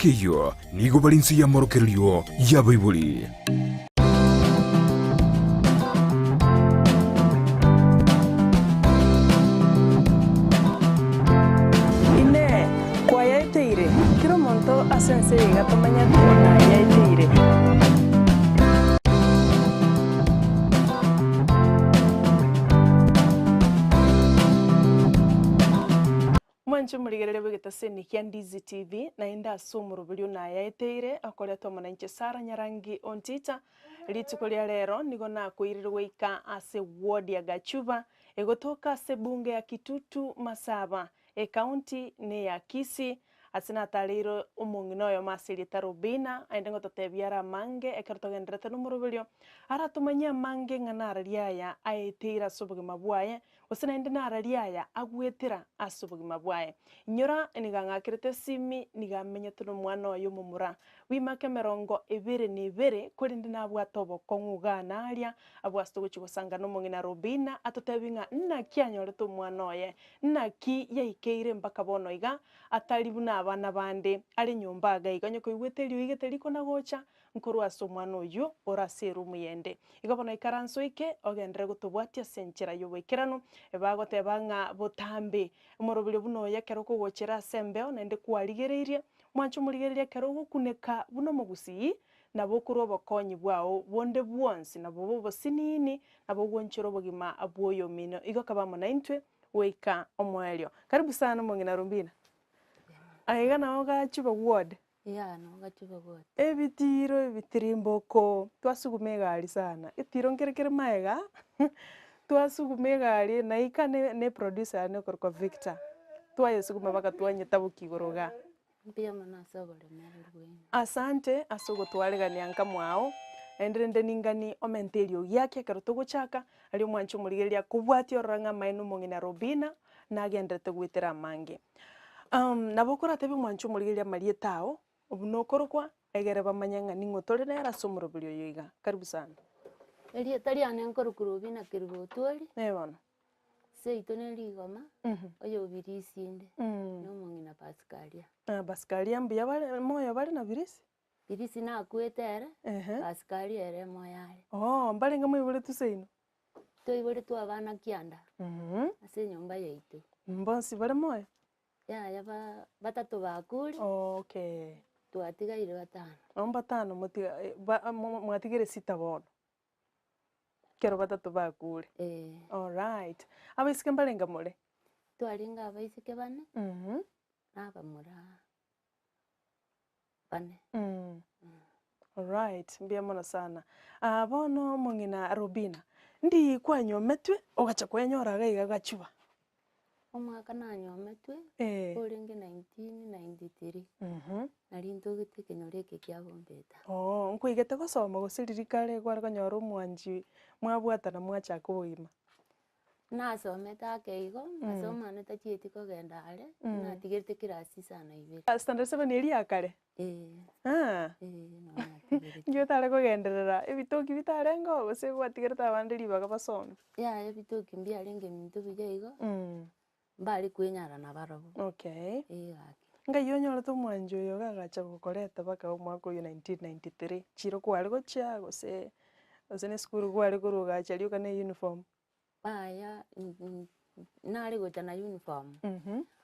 Engaki eyio nigo bare inse y'amorokererio y'abaibori. Inee! Kwayaeteire? Kera omonto ase ense eye iga tomanyeti onayaeteire. Mwanche omorigereria bw'egetaseni kia Ndizi TV, naende ase omoroberio nayaeteire okoreta omonanche Sarah Nyarangi Ontita, rituko ria rero nigo nakoirire goika ase ward ya Gachuba, egotoka ase ebunge ya Kitutu Masaba, Ecounty neya Kisii, ase natareire omong'ina oyomo ase erieta Robina, aende ngototebia are amange ekero togendererete nomoroberio, aratomanyie amange ng'a nararia aya aeteire ase obogima bwaye, Gose naende nararie aya agwetera ase obogima bwaye. Inyora, nigo ang'akerete esimi, nigo amenyete nomwana oye omomura bw'emiaka emerongo ebere na ebere, korende nabwate obokong'u igaa na aria, abwo ase togochia gosanga nomong'ina Robina, atotebie ng'a naki anyorete omwana oye, naki yaikeire mpaka bono iga, atari buna abana bande are nyomba iga iga, onye koigwete eriogi gete rikona gocha, Nkorwa ase omwana oyio ore ase erumu y'ende. Igo bono ikaransa oike, ogenderere gotobwatia ase enchera y'oboikeranu. Bagoteba ng'a botambe omoroberio buna oyo ekero okogochera ase embeo naende kwarigereirie, mwanche omorigereria ekero ogokuneka buna omogusii, nabo okorwa obokonyi bwao bonde bwonsi, nabo bobe obosinini, nabo ogwanchera obogima bw'oyomino. Igo kaba amo naintwe goika omoerio. Karibu sana omong'ina Rumbina. Aiga nao gachuba ward. Eaa nabo gachuba gocha. Ebitiiro ebitirimboko, twasuguma egari sana, etiiro nkere kere maega, twasuguma egari naika ne ne eproducer yane okorokwa Victor, twayesuguma mpaka twanyetabokia igoro igaa. Mbuya mono ase oboremereri bwaino. Asante ase ogotwaregania nka mwao, naende rende ningani omente eriogi ake ekero togochaka, aria omwanche omorigereria akobwatia orore ng'a amaene omong'ina Robina, nagenderete goetera amange. Nabo okoratebie omwanche omorigereria amarieta ao, buna okorokwa, egere bamanye ng'a ning'o tore nere ase omoroberi oyo iga. Karibu sana. Erieta riane nkorokwa Robina Kerubo Otwori, Eh bono. seito ne rigoma, oyo obirisi inde, na omong'ina Pascalia. Ah, Pascalia mbuya bare moyo bare na birisi? Birisi nakwete ere, Ehe. Pascalia ere moyo are. Oo, mbarenge moiboretwe seino? Toiboretwe abana kianda, ase enyomba yaito. Mbonsi bare moyo? Yaya ba batato bakure, Okay. twatigaire batano. Nabo mbatano motiga ba mo mwatigire sita bono, ekero batato bakure. Eh. Alright, abaiseke mbarenge more? Twarenge abaiseke bane, na abamura bane. Alright, mbuya mono sana. Ah bono omong'ina Robina, ndi kwanyometwe ogacha kwenyora iga iga gachuba? Omwaka nanyometwe, Eh. orenge 1993, nari ntogete ekenyoro eke kia Bombeta. Oo, nkoigete gosoma gose riria kare kware konyora omwanchi mwabwatana mwachaka obogima? Nasomete ake igo, masomo ane tachieti kogenda are, natigerete class isano ibere. Standard seven eria ya kare? Eeh. Ah. Eeh nabo natigerete. Inki otare kogenderera, ebitoki bitarenge oo gose gwatigerete abande ribaga basome? Yaya ebitoki mbiarenge minto buya igo, mbare kwenyara nabarobwo. Okay. Eeh gaki. Ngai onyorete omwanchi oyo iga agacha gokoreta mpaka omwaka oywo 1993, chiro kware gochia gose gose na esukuru kware korwa ogacha rioka na euniform? Yaya nare gocha na uniform,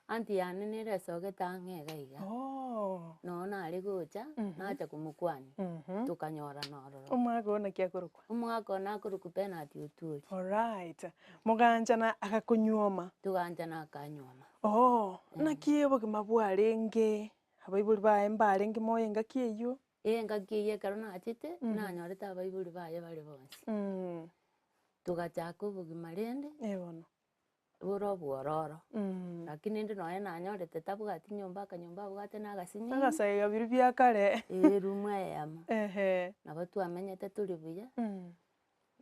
aunty yane nere esogete ang'e iga iga, Oh. noo nare gocha, nacha komokwania, tokanyorana ororo. Omwaka oo naki akorokwa? Omwaka one akorokwa Bernard Otwori. Alright, moganchana agakonyuoma? Toganchana akanyuoma. Oo, naki obogima bwarenge, abaibori baye mbarenge moyo engaki eywo? Engaki eywo ekero nachete, nanyorete abaibori baye bare bonsi. Togachaka obogima rende, Eh bono. bore obwororo, lakini rende nonye nanyorete tabwati nyomba akanyomba abwate na agasinini. Agasaiga biria bia kare. Eeh eroom eyemo. Ehe. Nabo twamenyete tore buya,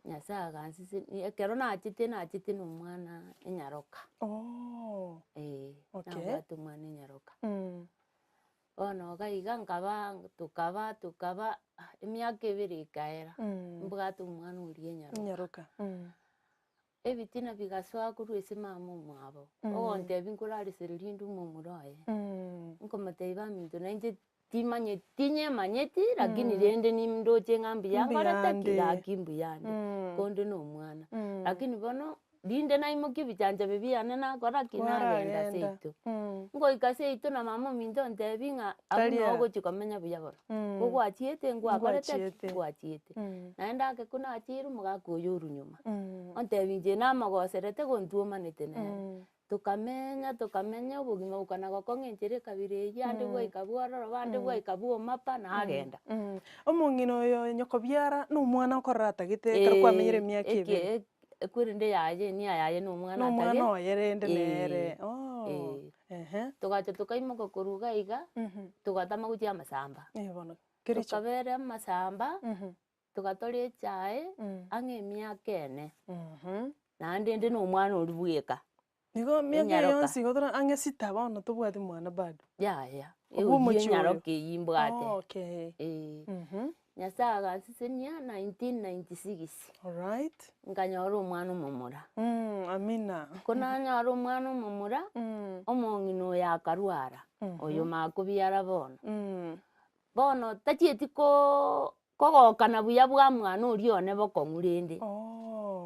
Nyasaye agansesenia, ekero nachete nachete na omwana enyaroka. Ooh. Eeh, Okay. nabwate omwana enyaroka. Bono iga iga nkaba tokaba tokaba emiaka ebere ekaera, mbwate omwana oria enyaroka. Enyaroka. Ebitina bigasoa korwa ase mama omwabo, ogontebia nkoraresereria inde omomura oye, nkomotebia baminto nainche. Timanyeti nyemanyeti, lakini rende nindoche ng'a mbuya nkorete ki, Mbuyande. gaki mbuyande, konde na omwana. Lakini bono, rinde naimokia ebichanchabe biane nakora ki, nagenda Kwaragenda. seito. Ngoika seito na mama ominto ontebi ng'a abwo Tari noo aa. ogochi komenya buya bono, ko gwachiete ngwakorete ki, Ngwachiete. ngwachiete. Naende ake ko nachire omogaka oyo orwa nyuma, ontebi inche namogoserete gontwomanete nere. Tokamenya tokamenya obogima bokana gokong'a enchera ekabira eyio ande bwaika bwororo bande bwaika bwoma pa nagenda. Omong'ina oyo nyokobiara na omwana okorora atagete ekero kwamenyire emiaka ebere. Eke ekwerende yaye enia yaye na omwana Na omwana atage oye rende nere ooh ehe. Togacha tokaimoka korwa iga iga, togatama gochia amasamba. Eh bono, kericho. Tokabera amasamba. Togatora echae ang'e emiaka ene, naende inde na omwana oria bweka. Igo emiaka eye Enyaroka. yonsi igo tore ang'e sita bono tobwati mwana bado. Yaya, Obwo eywo omochie oyo. enyaroka eywo mbwate. Oh okay. Eh. Nyasaye agansesenia 1996, Alright. nkanyora omwana omomura. Amina. Ko nanyora omwana omomura, omong'ina oyo akarwara, oyo makobiara bono. Bono tachieti koo kogokana buya bwa mwana oria one bokong'u rende,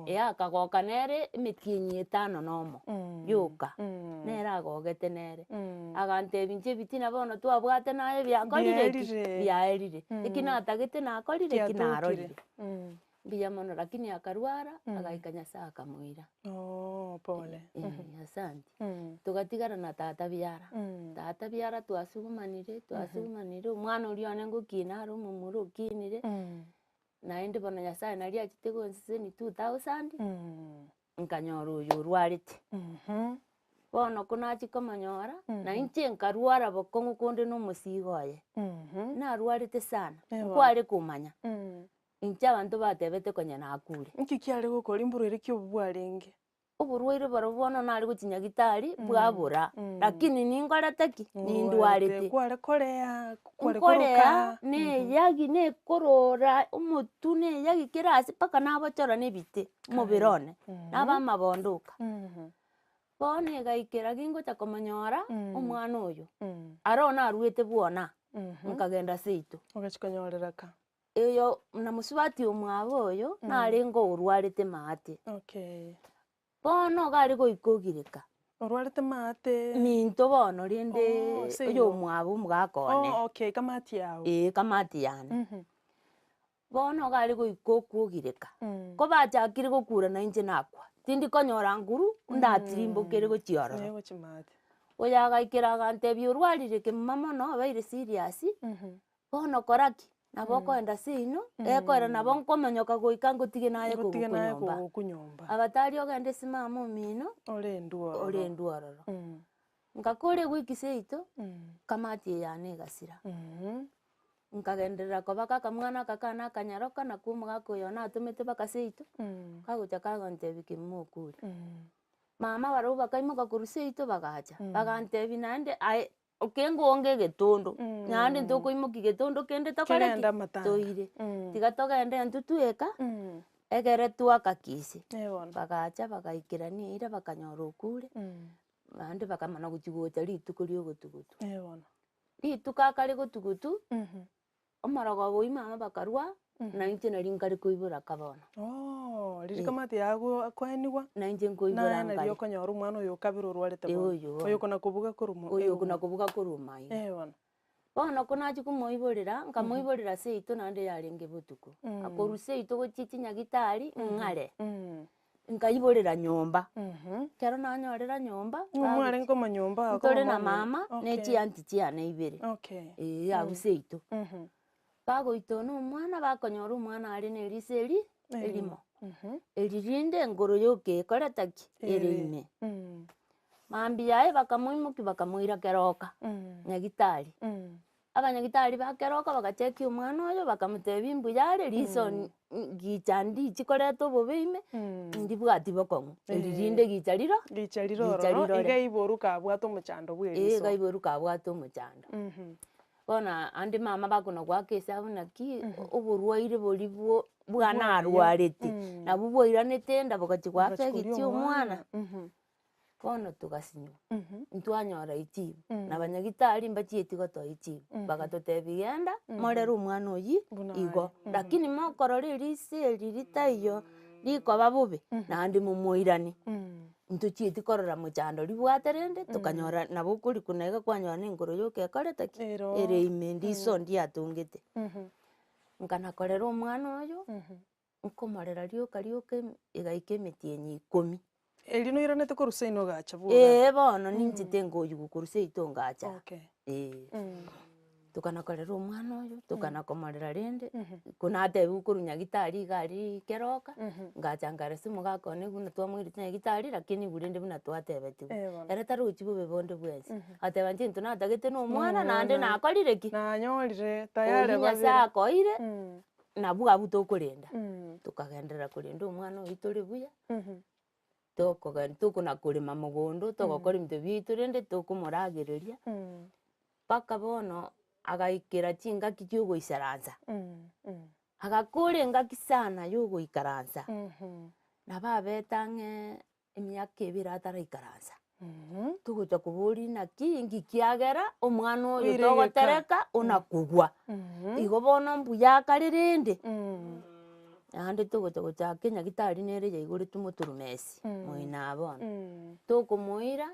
ee akagoka nere emetienyi etano na omo, yoka, nere agogete nere. Agantebia inche ebitina bono twabwate naye biakorire ki? Biaerire. Biaerire. Eki natagete nakorire ki? Kiatokire. Narorire. Mbuya mono lakini akarwara, agaika Nyasaye akamoira. Ooh pole. Eh, asante. Togatigara na tata biara, tata biara twasugumanire, twasugumanire, omwana oria one ngokina are omomura okinire, naende bono Nyasaye naria achete gonseseni 2000, nkanyora oyo orwarete. Bono ko nachia komonyora, na inche nkarwara bokong'u konde na omosigo oye, narwarete sana, nkware komanya. Inche abanto batebete konya nakure. Nki kiare gokora imborwaire ki obo bwarenge? Oborwaire barobwo bono nare gochia nyagitari bwabora, lakini ninkorete ki? Nindwarete. Kware korea, kware Nkorea, koroka. na eyagi na ekorora omotwe na eyagi kera ase mpaka nabochora na ebite omobere one, naba amabondoka. Bono egaikera gingocha komonyora omwana oyo, aro naruete bwona, nkagenda seito. Ogachia konyorera ka? Oyo na mosubati omwabo oyo narenge orwarete maate. Okay. Bono iga are goika ogireka. Orwarete maate? Minto bono rende Oh, seino. oyo omwabo omogaka one. Oh, okay, kamati yago. Ee, kamati yane. Bono iga are goika okwogireka. Ko bachakire gokura na inche nakwa, tindi konyora nguru, ndatirimbokere gochia ororo. Naye gochia maate. Oyo agaikera agantebia orwarire kemuma mono, obeire serious. Bono kora ki? Nabo okoenda seino, ekoera nabo nkomonyoka goika ngotige naye Ngotige kogokwa naye nyomba. kogokwa nyomba. Abatari ogende simama omino, Orendwe ororo. orendwe ororo. Ngakora ewiki seito, kamati eye yane egasira. Nkagenderera koba kaka mwana aka kane akanyaroka, nakwo omogaka oyo one atomete mpaka seito, kagocha kagontebia kemuma okure. Mama barobwo bakaimoka korwa seito bagacha, bagantebia naende aye. Okengonga egetondo, naende ntokoimokia getondo kende tokore ki? Kegende amatanga. Toire. Tiga togende intwe tweka, egere twakakisi. Eh bono. Bagacha bagaikerania eira bakanyora okure, naende bakamana gochia gocha rituko ria ogotugutu. Eh bono. Rituko akare gotugutu. Omorogoba oyio mama bakarua, na inche nario nkare koibora ka bono. Oh, riria kamati yago akoenigwa, Na inche nkoibora naye nario nkare. okonyora omwana oyo okabere orwarete Eh, bono. oyo bono. Oyo okona kobuga korwa mo- Oyo eromo. okona kobuga korwa omaiga. Eh bono. Bono ko nachia komoiborera, nkamoiborera seito naende yarenge botuko. Korwa seito gochia chinyagitari, ng'are. Nkaiborera nyomba, ekero nanyorera nyomba, Ng'o mwarenge komonyomba aa ntore na komomama mama Okay. ne chianti chiane ibere, Okay. eeh abwo seito. Bagoitwa na omwana bakonyora omwana are na eriso eri erimo, eri rinde engoro yoka ekoreta ki? Ere ime. Mambia yaye bakamoimokia bakamoira keroka, nyagitari. Abanyagitari ba keroka bagachekia omwana oyo bakamotebia mbuya are riso gicha ndichi koreta obobe ime, ndibwati bokong'u, eri rinde gicha riro Gicha rire gicha ororo, rirore. iga iboru kabwate omochando bwa Ee, eriso. iga iboru kabwate omochando. Bono ande mama bakona goaka esabu naki, oborwaire boria bwo bwana arwarete, nabwo bwairanete enda bogachia goaka Bogachia koria egetia omwana. Bono togasinywa, ntwanyora echibu, na abanyagitari mbachieti gotoa echibu, bagatotebia genda morere omwana oyio Buna igo, lakini mokorora eriso eri ritaiyo rikoba bobe, naende momoiranie. Ntochieti korora mochando ribwate rende, tokanyora nabo okorikuna iga kwanyora na enkoro yoka ekorete ki? Ero. Ere ime riso ndiatongete. Nkanakorera omwana oyo. Nkomorera rioka rioka ime egaika emetienyi ikomi. Erio noiranete korwa seino ogacha bwoga? Eeh bono ninche tinkoyigwa korwa seito ngacha. Okay. Eeh. Tokana korera omwana oyo, tokana komorera rende, ko natebiwa korwa nyagitari iga aria keroka, ngacha nkaresa omogaka one buna twamoirete nyagitari lakini nigo rende buna twatebetigwe. Eh bono. Ere tarochi bobe bonde bwensi, agateba inche intwe natagete na omwana naende nakorire ki? Nanyorire, tayari Oyio Nyasaye babere. akoeire. Nabwo abwo tokorenda, tokagenderera korenda omwana oyio tore buya, tokogen tokona korema mogondo, togokora ebinto biaito rende tokomoragereria, mpaka bono agaikera chingaki chia ogoisaransa, agakora engaki sana ya ogoikaransa, nabo abete ang'e emiaka ebere ataraikaransa, togocha koboria naki inki kiagera omwana oyo Oire egeka. togotereka ona kogwa, igo bono mbuya akare rende, naende togocha gochaka enyagitari nere yaigoretwe moturumesi moino aa bono, tokomoira,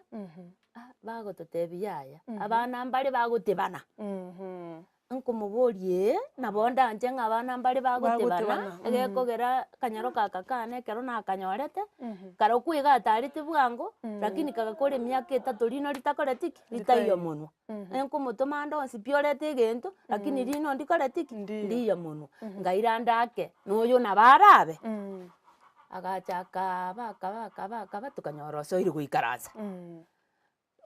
ah bagototebia yaya, abana mbare bagotebana. Nkomoboria ee, nabo ndanche ng'a abana mbare bagotebana, Bagotebana, egekogera akanyoro aka kane ekero nakanyorete, karokwo iga atarete bwango, lakini kagakora emiaka etato rino ritakoreti ki? Ritaiyo monwa. Nkomotoma ande onsi pi orete egento, lakini rino ndikoreti ki? Ndiyo. Ndiyo monwa. Nkaira ndake, na oyo nabo arabe, agacha akaba akaba akaba akaba tokanyora osoire goikaransa.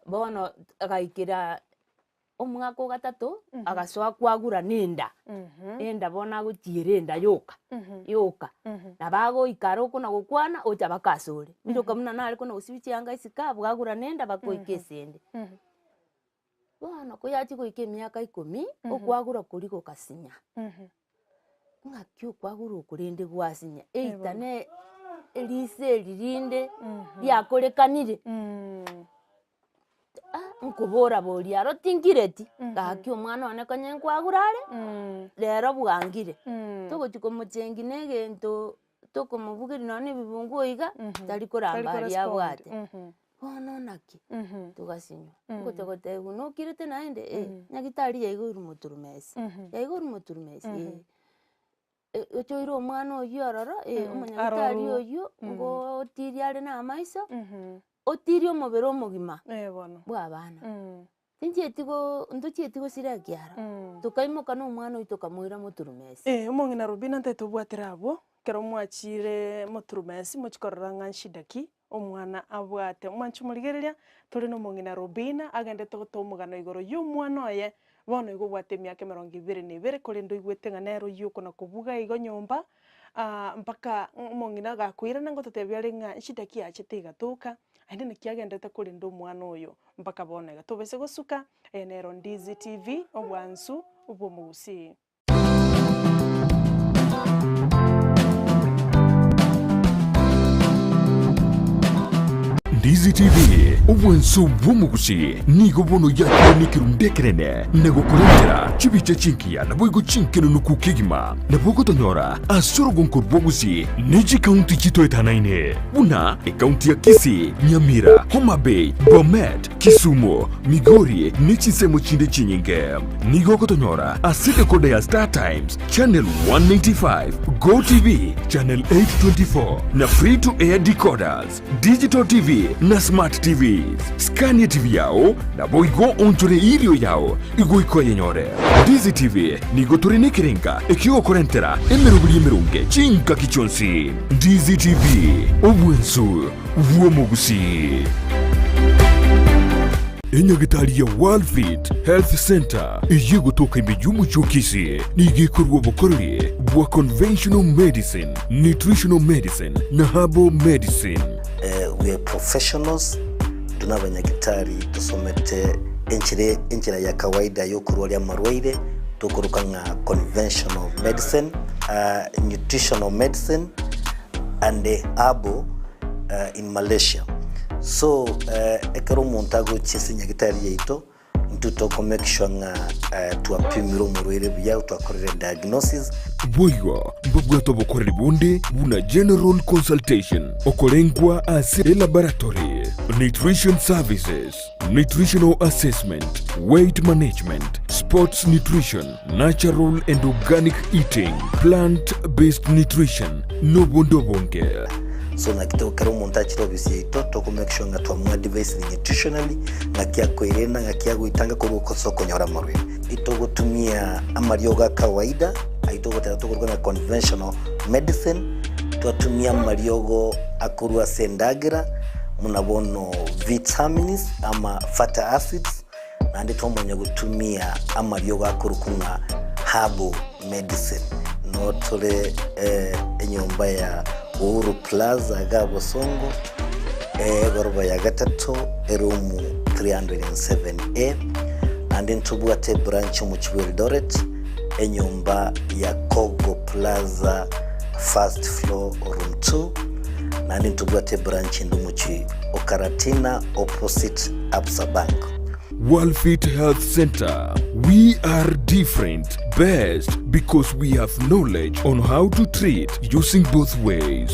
Bono agaikera omwaka o gatato, agasoa kwagura na enda, enda bono agochiera enda yoka, yoka. Nabo agoika aro okona gokwana, ocha mpaka asore. Biroka buna nare kona gosibia chianga isiko abwo agura na enda mpaka oike ase ende. Bono koyachia goika emiaka ikomi, okwagura koria gokasinya. Ng'aki okwagura oko rende gwasinya, eita ne eriso eri rinde riakorekanire, ah nkobora boria aro tingireti, gaki omwana one konye nkwagura are, rero bwangire. Togochi komochengi na egento tokomobugeria nonye na ebibunguo iga, tari koramba aria abwate. Bono naki? Togasinywa, ngocha gotebiwa nokirete naende? Eh, nyagitari yaigoirwe moturumesi, yaigoirwe moturumesi eh. E- ochoire omwana oywo ororo, eh, omonyagitari Arorwo. oywo, ngotiria are na amaiso, otirie omobere omogima Eh bono. bwa abana. Tinchieti go ntochieti gosira ekiara, tokaimoka na omwana oyio tokamoira moturumesi. Eh, omong'ina Rubina ntaete obwatire abwo, ekero mwachire moturumesi mochie korora ng'a nshida ki omwana abwate. Mwanche morigereria, tore na omong'ina Rubina agendete gotoa omogano igoro ya omwana oye, bono igo obwate emiaka emerongo ebere na ebere, korende oigwete ng'a nere oyio okona kobuga igo nyomba, mpaka omong'ina gakoirana ngototebia are ng'a nshida ki yachete egatoka, Naende naki agenderete korenda omwana oyo mpaka bono iga. Tobese gosuka, eye nero Ndizi TV, obwansu bw'omogusii. Ndizi TV, obwansu bw'omogusii, nigo bono yakire nekerundu ekenene na gokorentera chibicha chingiya naboigo chinkenenuku kegima. Nabo ogotonyora ase orogonko rw'ogusii ne chikaunti chitoetanaine. Buna ekaunti ya Kisii, Nyamira, Homa Bay, Bomet, Kisumu, Migori ne chinsemo chinde chinyinge. Nigo ogotonyora ase decoder ya Star Times, Channel 195, Go TV, Channel 824 na Free to Air decoders, Digital TV na Smart TVs. Scan TV yao naboigo onchore irio yao igoika oyenyore. Ndizi TV nigo tore nekerenga ekiogokorentera emeroberi emeronge chingaki chionsi. Ndizi TV, obwensu bw'omogusii. Enyagitari ya Worldfit Health Center eyio egotoka ime y'omochie o Kisii nigo ekorua obokoreri bwa conventional medicine, nutritional medicine na herbal medicine. We are professionals, intwe nabanyagitari tosomete enchera enchera ya kawaida yokorwaria amarwaire tokoroka ng'a conventional medicine, nutritional medicine and herbal in Malaysia. So ekero omonto agochia ase nyagitari yaito, intwe toko make sure ng'a twapimire omorwaire buya, twakorire diagnosis. Boigo mbabwate obokoreri bonde buna general consultation, okorengwa ase elaboratory, nutrition services, nutritional assessment, weight management, sports nutrition, natural and organic eating, plant based nutrition, nobonde obonge. So naki to ekero omonto achire ofisi yaito toko make sure ng'a twamoadvisire nutritionally ng'aki akoirena ng'aki agoitanga korwa ase okonyora amarwaire. Itogotumia amariogo a kawaida ayio togoteba tokoruga ng'a conventional medicine, twatumia amariogo akorwa ase endagera buna bono vitamins ama fatty acids, naende twamanya gotumia amariogo akorokwa ng'a herbal medicine. Noo tore enyomba ya Uhuru Plaza iga Bosongo, egoroba ya gatato, eroom 307A, naende ntobwate ebranch omochie bwa Eldoret, enyomba ya Kogo Plaza first floor room 2, naende ntobwate ebranch ende omochie o Karatina opposite Absa Bank. Worldfit Health Centre, We are different, best because we have knowledge on how to treat using both ways.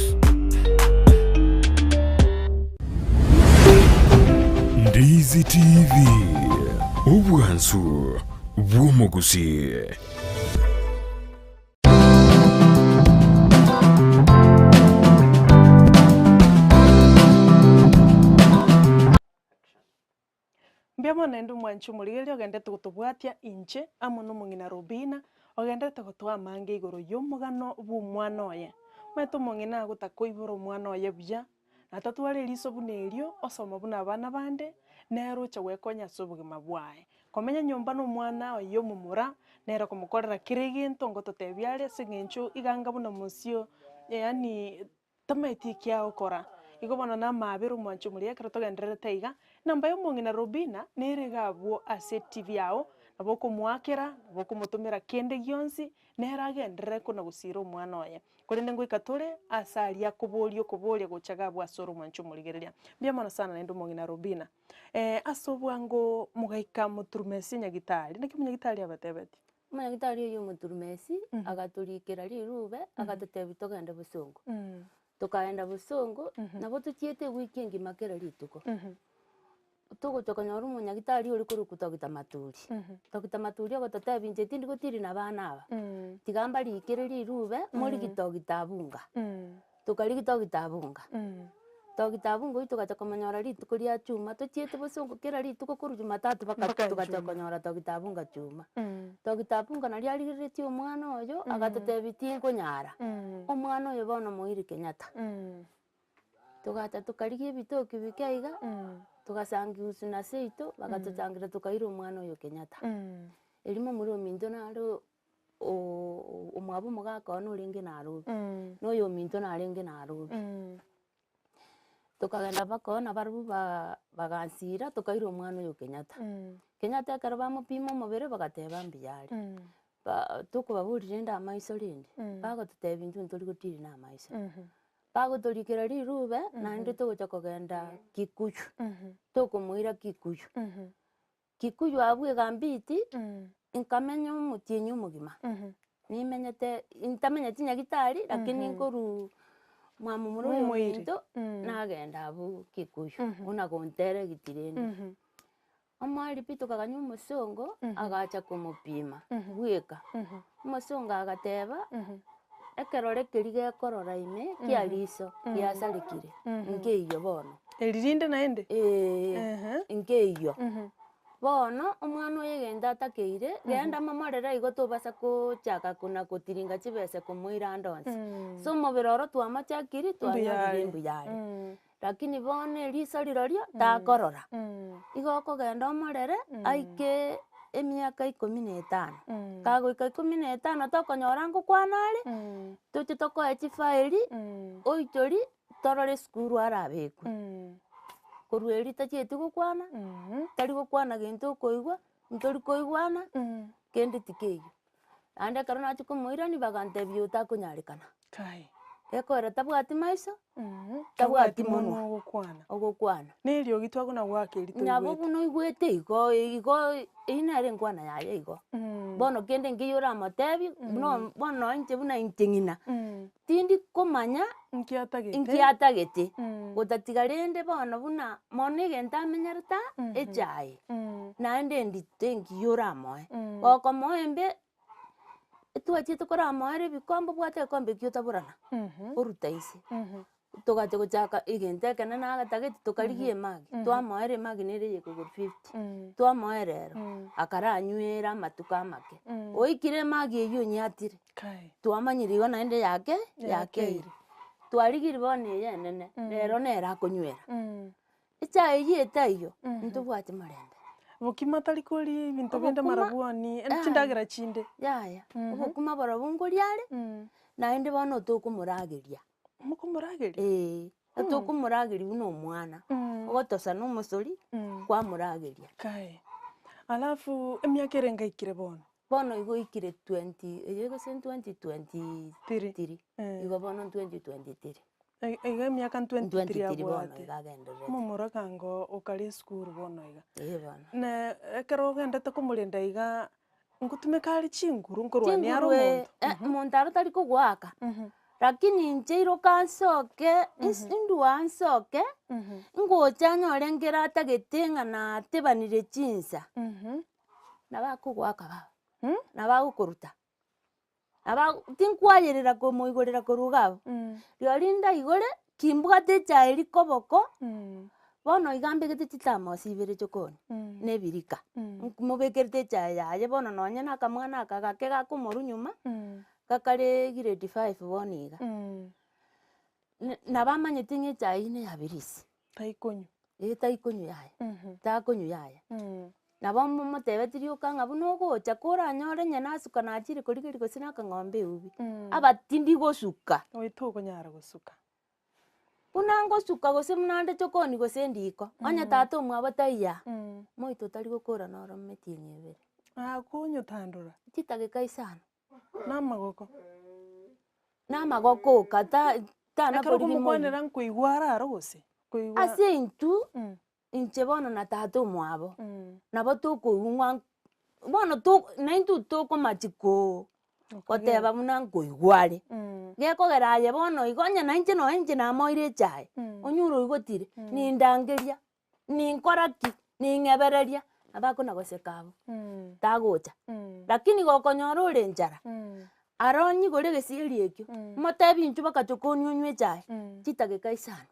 Ndizi TV, obwansu bw'omogusii. Mbuya mono naende omwanchi omorigereria ogenderete gotobwatia inche amo nomong'ina Robina, ogenderete gotoa amange igoro y'omogano bw'omwana oye. Omanyete omong'ina agotaka koibora omwana oye buya, na tatware eriso buna erio, osoma buna abana bande, nere ocha gwekonya ase obogima bwaye. Komenya nyomba na omwana oye omomura, nere okomokorera kera egento ngototebia are ase eng'encho iga anga buna mosio yaani Tamaeti eki agokora. Igo bono namaabera omwancho omoria ekero togendererete iga, namba y'omong'ina Robina nere iga abwo ase etibi yao, nabo okomoakera, nabo okomotomera kende gionsi, nere agenderere kona gosiira omwana oye. Korende ngoika tore ase aria akoboria okoboria gocha iga abwo ase ore omwancho omorigereria. Mbuya mono sana naende omong'ina Robina. Ase obwango mogaika moturumesi nyagitari, naki omonyagitari abatebetie? Omonyagitari oyio omoturumesi, agatorikera rirube, agatotebia togende bosongo. Tokaenda bosongo, nabo tochiete ewiki engima kera rituko. Togocha konyora omonyagitari oria korokwa Doctor Maturi. Doctor Maturi ogototebia inche tindi gotiri na abana aba, tiga mbarikere rirube, morigie Doctor Abunga. Tokarigia Doctor Abunga. Doctor Abunga oyio togacha komonyora rituko ria chuma, tochiete bosongo kera rituko korwa jumatatu mpaka Mpaka togacha Ijumaa. konyora Doctor Abunga chuma. Doctor Abunga naria arigereretie omwana oyo, agatotebia tinkonyara, omwana oyo bono moire Kenyatta. Togacha tokarigia ebitoki bike iga, togasangia usu na seito, bagatochangira tokaira omwana oyo Kenyatta. Erio momura ominto naro omwabo omogaka one orenge Nairobi, na oyominto narenge Nairobi. Tokagenda mpaka oo nabarobwo ba bagansira tokaira omwana oyo Kenyatta. Kenyatta ekero bamopima omobere bagateba mbuya are, ba tokobaboria rende amaiso rende, bagototebia intwe ntori gotiri na amaiso. Bagotorikera rirube naende togocha kogenda Kikuyu, tokomoira Kikuyu. Kikuyu abwo egambiti, nkamenya omotienyi omogima, nimenyete ntamenyeti nyagitari lakini nkorwa mwa momura oyo Omoiri. ominto, nagenda abwo Kikuyu, buna gontera egiti rende. Omwari pi tokaganya omosongo, agacha komopima bweka, omosongo agateba, ekerore keria gekorora ime kia riso giasarekire, nkeiyo bono. Eri rinde naende? Eeh, Ehe. nkeiyo. Bono, omwana oyo egento atakeire, genda momorere igo tobasa kochaka kona kotiringa chibesa komoira ande onsi. Ase omobere oro twamochakiri, twanyorire Mbuyare. mbuyare. Lakini bono eriso rirorio, takorora. Igo okogenda omorere, aike emiaka ikomi na etano. Kagoika ikomi na etano tokonyora ngokwana are, toche tokoe chifairi, oichorie. Torore esukuru arabekwe, korwa erio tachieti gokwana, tari gokwana gento okoigwa, ntori koigwana, kende tikeiyo. Naende ekero nachia komoirania bagantebia oyo takonyarekana. Kai. Gekogera tabwati maiso, Tabwati tabwati monwa monwa ogokwana. ogokwana. Na eriogi twakona goaka eri Nabo toigwete. buna oigwete igo igo eywo nere enkwana yaye igo. Bono kende nkeiyo oramotebi, buna bono nonye inche buna inche ng'ina, tindi komanya Nki atagete. nki atagete, gotatiga rende bono buna mono egento amenyerete aa, echae, naende endito engiya oramoe. Gokomoa embe, etwachiete koramoera ebikombe obwate egekombe ekio otaborana, oruta inse. Togacha gochaka egento ekenene agatagete tokarigia emagi, twamoera emagi nere eye ekogoro fifty, twamoera ero, akaranywera amatuko amake. Oikire emagi eywo onyeatire, twamanyire igo naende yake yakeire. Twarigirie bono eye enene, rero nere akonywera. Echae eyio etaiyo, ntobwati morembe. Bokima tari koria ebinto binde Obokima, amarabwoni, yaya. chindagera chinde. Yaya, obokima barobwo nkoria are, naende bono tokomorageria. Mokomorageria? Eeh, tokomorageria buna omwana, ogotosa na omosori, kwamorageria. Kae, alafu emiaka ere ngaikire bono? Bono igo oikire twenty eye gose twenty twenty Three. three, igo bono twenty twenty three. Iga emiaka twenty Twenty three three bono abwate. iga agendererete. Omomura kango okare esukuru bono iga. Eeh bono. Na ekero ogendete komorenda iga, ngotumeka are chinguru nkorwania are Chinguru omonto? eh, omonto aro tari kogoaka, lakini inche iroka nsoke, ins indua nsoke, ngocha nyore nkere atagete ng'a natebanire chinsa. Nabo akogoaka baba, nabo agokoruta, nabo ago tinkwayerera komoigorera korwa iga abwo, rirorio ndaigore, kimbwate echae rikoboko, bono iga mbegete chitamosi ibere chokoni, na ebirika, nkomobekerete echae yaye bono nonye na akamwana aka gake gakomorwa nyuma, gakare grade five bono iga, nabo amanyete ng'a echae eywo neya birisi. Taikonywa. Eh taikonywa yaya, takonywa yaya. Nabo momotebetie rioka ng'a buna ogocha koranyore onye nasuka nachire korigereria gose na akang'ombe eubi, aba tindi gosuka. Oye tokonyara gosuka. Buna ngosuka gose buna nde chokoni gose ndiko, onye tata omwabo taiyo aa, moito otari gokora noro emetienyi ebere. Akonyotandora. Chidakika isano. Namagoko. Namagoko oka ta tana Ekero korigia moyio. okomokwanera nkoigwa araro gose? Koigwa. Ase intwe, inche bono na tata omwabo, nabo tokoigwa bono to naintwe tokomachi koo goteba buna nkoigwa are. Gekogera aye bono igo onye nainche nonye inche namoire echae, onyure oigotire, nindangeria. Ninkora ki? Ning'ebereria, nabo akona goseka abwo, tagocha. Lakini gokonyora ore enchara, aro onyigore egesieri ekio, omotebi inchuo baka chokoni onywe echae, chidakika isano,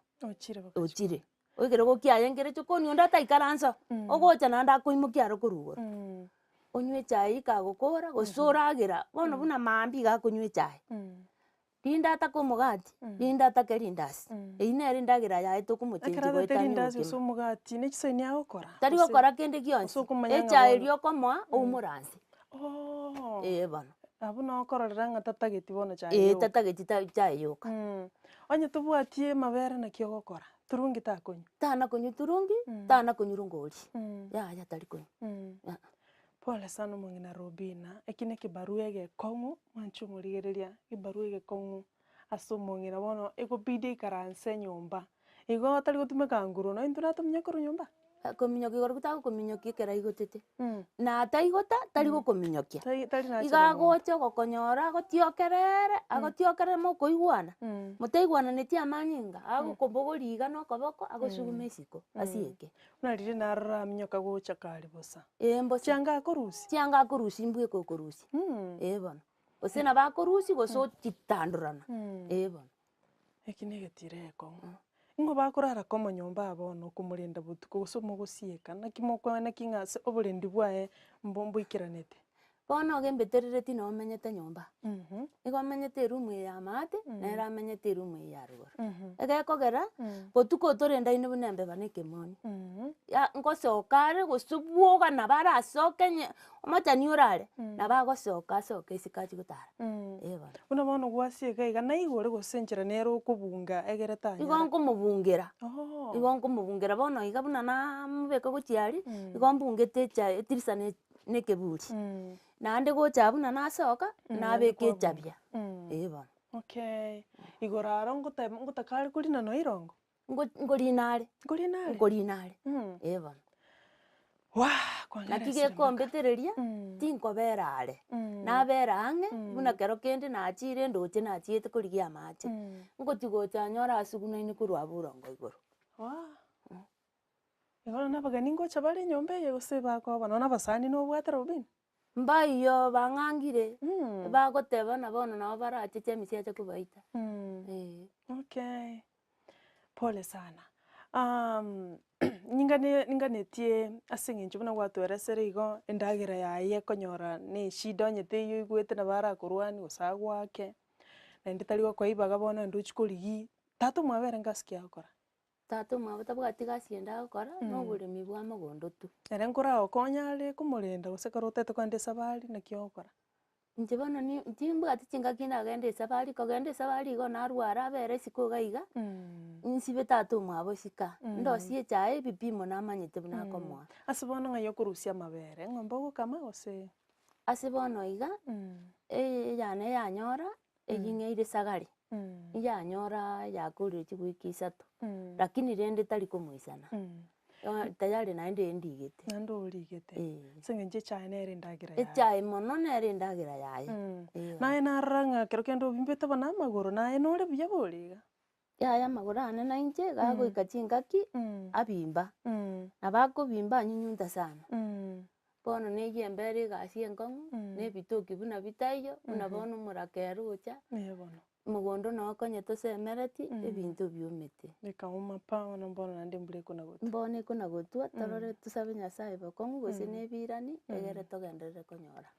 ochire. Ekerogo kiaye nkere chokoni onde ataikaransa oo, ogocha naende akoimokia aro korwa igoro. Onywe echae eywo kagokora, gose oragera, bono buna maambia iga akonywa echae. Rinde atake omogati, rinde atake rindasi, eyio nere endagera yaye tokomochenchia Ekero atete goetania rindasi gose obokima. omogati, ne chisemi agokora? Tari Gose gokora kende gose gionsi, okomanya ng'a echae bono eria okomoa oumore anse. Ooh. Ee bono. Abwo noo okororera ng'a tatageti bono chae Ee yoka. tatageti ta chae yoka. Onye tobwati amabere naki ogokora? Turungi takonywa? Tana konywa turungi, tana konywa rongori, yaya tari konywa aa. Pole sana omong'ina Robina, eki nekebarua egekong'u, mwanche omorigereria, ebarua egekong'u ase omong'ina bono ekobidi aikaranse nyomba, igo tari gotumeka nguru nonye intwe natominyokia korwa nyomba. Kominyokia igoro tagokominyokia ekero aigotete, na ataigota tari gokominyokia. Tari tari Iga nachera monto. agocha ogokonyora agotiokerere, agotiokerere mokoigwana, motaigwananeti amanyinga, agokobogoria iga na okoboko agosugume isiko asieke. Buna riria narora aminyoka gocha kare bosa. Ee mbosa. Chianga akorusia? Chianga akorusia mbweka okorusia, ee bono. Gose nabo akorusia gose ochitandorana, ee bono. Eki na egetiro egekong'u. Ng'o bakorara komo nyomba aa bono okomorenda botuko gose omogosieka, naki mokoe naki ng'a ase oborendi bwaye mbo mboikeranete? Bono iga embeterereti noo omenyete nyomba, nigo omenyete eroom eye ya maate, nere amenyete eroom eye ya rogoro. Egekogera, botuko torendaine buna embeba na ekemoni, ya ngosoka are gose bwoga nabo arasoke nye omochani orare, nabo agosoka asoke isiko achie gotara, eh bono. Buna bono gwasieka iga, naigure gose enchera nere okobunga egere tanyara. Igo nkomobungera, Ooh. igo nkomobungera bono iga buna namobeka gochia aria, igo mbungete echa etirisa na na ekeburi, naende gocha abwo buna nasoka, nabeka echabia, eh bono. Okay, igoro aro ngoteba ngotaka are korina nonya irongo? Ngo nkorina are, Nkorina are? nkorina are, eh bono. Waah! Naki Kwang'eresire mpaka. gekombetereria, tinkobera are, nabera ang'e, buna kero kende nachire ndoche nachiete korigia amache, ngochi gocha nyore asugunaine korwa abwo orongo igoro. Waah! Igo nonya abageni ngocha bare enyomba eye gose bakoba nonya abasani nobwate Robina? Mbaiyo bang'angire, bagoteba ng'a bono nabo barache chemisi ache kobaita, eh. Okay, pole sana. Ningane ninganetie ase eng'encho buna gwatweresire igo, endagera yaye ekonyora na eshida onye teiyo oigwete nabo arakorwanie gose agoake, naende tari gokoa ribaga bono naende ochie korigia, tata omwabo ere ngasi ki agokora? Tata omwabo tabwati gasi ende agokora, na oboremi bwa mogondo tu. Ere nkoragokonya are komorenda gose ekero otagete kogenda esabari naki ogokora? Inche bono ni timbwati chingaki ndagende esabari, kogenda esabari igo narwara abere isiko iga iga, nsibe tata omwabo isiko aa, ndosie echae ebipimo namanyete buna akomoa. Ase bono ng'ai okorusia amabere, eng'ombe ogokama gose? Ase bono iga, eyane yanyora, eyio ng'eire esagare, yanyora yakorire chiwiki isato, lakini rende tari komoisana, tayari naende endigete. Naende origete, Eh. ase eng'encho echae nere endagera yaye. Echae mono nere endagera yaye, eh. Naye narora ng'a ekero kende obimbete bono amagoro, naye nore buya bori iga? Yaya amagoro ane nainche, gagoika chingaki, abimba, nabo akobimba anyunyunta sana. Bono neyio embere egasi enkong'u, na ebitoki buna bitaiyo, buna bono omorakera ocha, Eeh bono. mogondo noo okonye tosemereti, ebinto biomete. Bikaoma pa, bono mbono naende embura ekona gotwa. Mbono ekona gotwa, torore tosabe Nyasaye bokong'u gose na ebirani, egere togenderere konyora.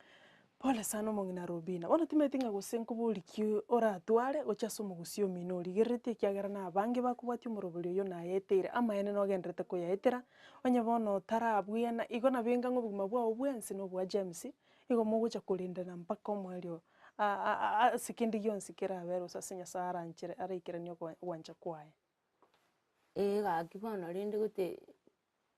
Pole sana omong'ina Robina, bono timanyeti ng'a gose nkobori ki oratware gochia ase omogusii omino origereretie ekiagera na abange bakobwatia omorobori oyio nayeteire amaene nogendererete koyaetera, onye bono otarabwena igo nabo enga ng'a obogima bwao bwensi na obwa James, igo mogocha korendana mpaka omoerio ase kende gionsi kerabere gose ase Nyasaye aranchere araikeranie ogwancha kwaye. Ee gaki bono rende gote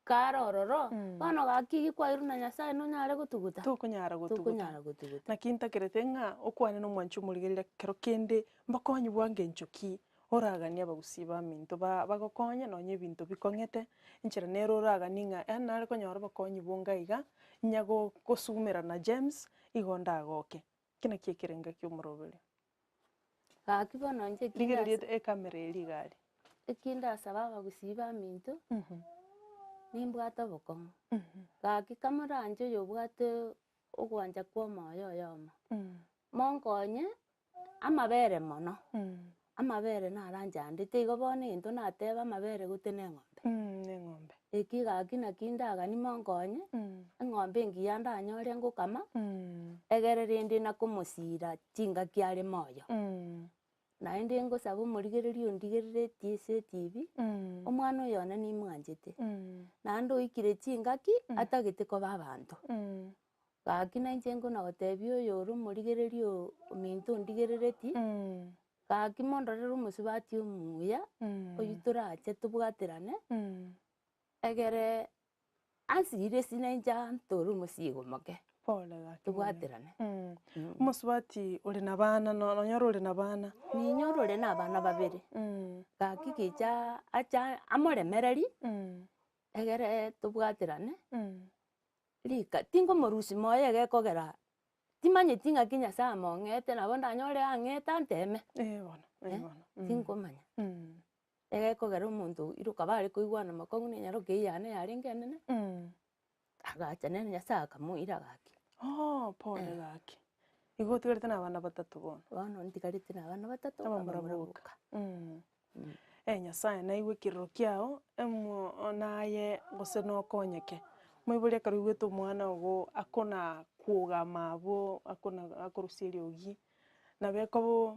kare ororo, bono gaki eyio kwairwe na Nyasaye nonyare gotuguta? Tokonyara gotuguta. Tokonyara gotuguta. Naki ntakerete ng'a okwane na omwanchi omorigereria kero kende mbakonye bwa ngencho ki oraganie abagusii baminto ba bagokonye nonye ebinto bikong'ete, enchera nere oraganie ng'a yaani nare konyora obokonyi bonga iga, nyago gosumera na James, igo ndagoke. Eki nakio ekerenga kia omoroberio. Gaki bono inche eki Rigereria ndasa- ekamera eria iga aria. eki ndasaba abagusii baminto, nimbwate obokong'u, gaki kamoranche oyobwate ogwancha kwa omoyo oyomo, monkonye amabere mono, amabere naranchandete igo bono egento nateba amabere gote na eng'ombe. Na eng'ombe. Eki gaki naki ndaganie monkonye, eng'ombe engiya ndanyore ngokama, egere rende nakomosira chingaki are moyo. Naende ngosaba omorigereria ondigereretie ase etibi, omwana oyo one nimwanchete, naende oikire chingaki atagete koba abanto. Gaki nainche nkona gotebia oyo ore omorigereria ominto ondigereretie, Gaki mondorere omosubati omuya, oyio torache tobwaterane, egere ansirire ase nainche antore omosigo omoke, Pole gaki mwana. tobwaterane. Omosubati ore na abana no- nonyore ore na abana. Ninyore ore na abana babere, gaki gicha acha amoremereri, egere tobwaterane, rika tinkomorusia moyo egekogera Timanyeti ng'aki Nyasae among'ete, nabo ndanyore ang'ete anteme, Eh bono, eh bono. tinkomanya. Egekogera omonto iroka bare koigwana makong'u na enyaroka eyio yane yarenge enene, agacha nere Nyasae akamoira gaki. Oh pole gaki. Igo otigarete na abana batato bono. Bono ntigarete na abana batato, Abamura abamura boka. boka. Eh Nyasae naigwe ekerero kiao, emo naye gose nokonyeke. Moibori ekero oigwete omwana ogo akona kogama abwo, akona akorusia eriogi, nabo ekoba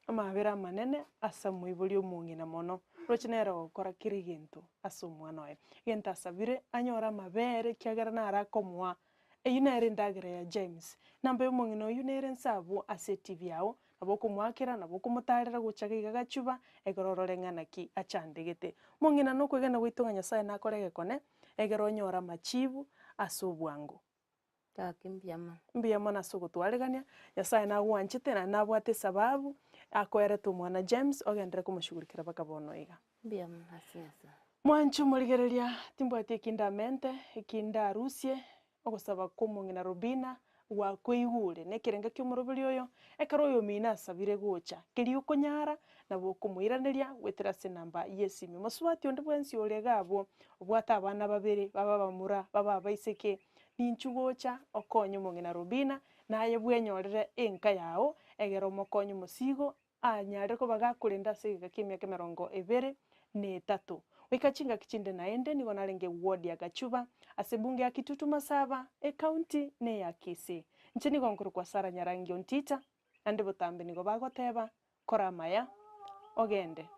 amabera amanene ase omoibori omong'ina mono, roche nere ogokora kera egento ase omwana oye. Egento asabire, anyore amabere ekiagera naro akomoa, eywo nere endagera ya James. Namba ya omong'ina oywo nere nse abwo ase etibi yago, Nabo okomoakera, nabo okomotaarera gocha iga gachuba, ekero orore ng'a naki achandegete. Mong'ina nokwegena gwaito ng'a Nyasae nakore egekone, ekero onyore amachibu ase obwango. Gaki mbuya mono. Mbuya mono ase ogotwaregania, Nyasaye nagwanchete naende nabwate esababu akoerete omwana James ogenderere komoshughulikera mpaka bono iga. Mbuya mono ase Nyasaye. Mwanche omorigereria, timbwati eki ndamente, eki ndarusie, ogosaba kw'omong'ina Robina gwakoigure na ekerenga ki'omoroberi oyo, ekero oyomino asabire gocha, keria okonyara, nabo okomoiraneria goetera ase enamba y'esimi. Mosubati onde bwensi ore iga abwo, obwate abana babere, babe abamura, babe abaiseke, ninchu gocha okonye omong'ina Robina, naye bwenyorere enka yao, egere omokonye omosigo, anyare koba gakorenda ase egeka ki'emiaka emerongo ebere na etato. Goika chingaki chinde naende nigo narenge ward ya Gachuba ase ebunge ya Kitutu Masaba, ecounty neya Kisii. Inche nigo nkorokwa Sarah Nyarangi Ontita, naende botambe nigo bagoteba, Kora amaya, ogende.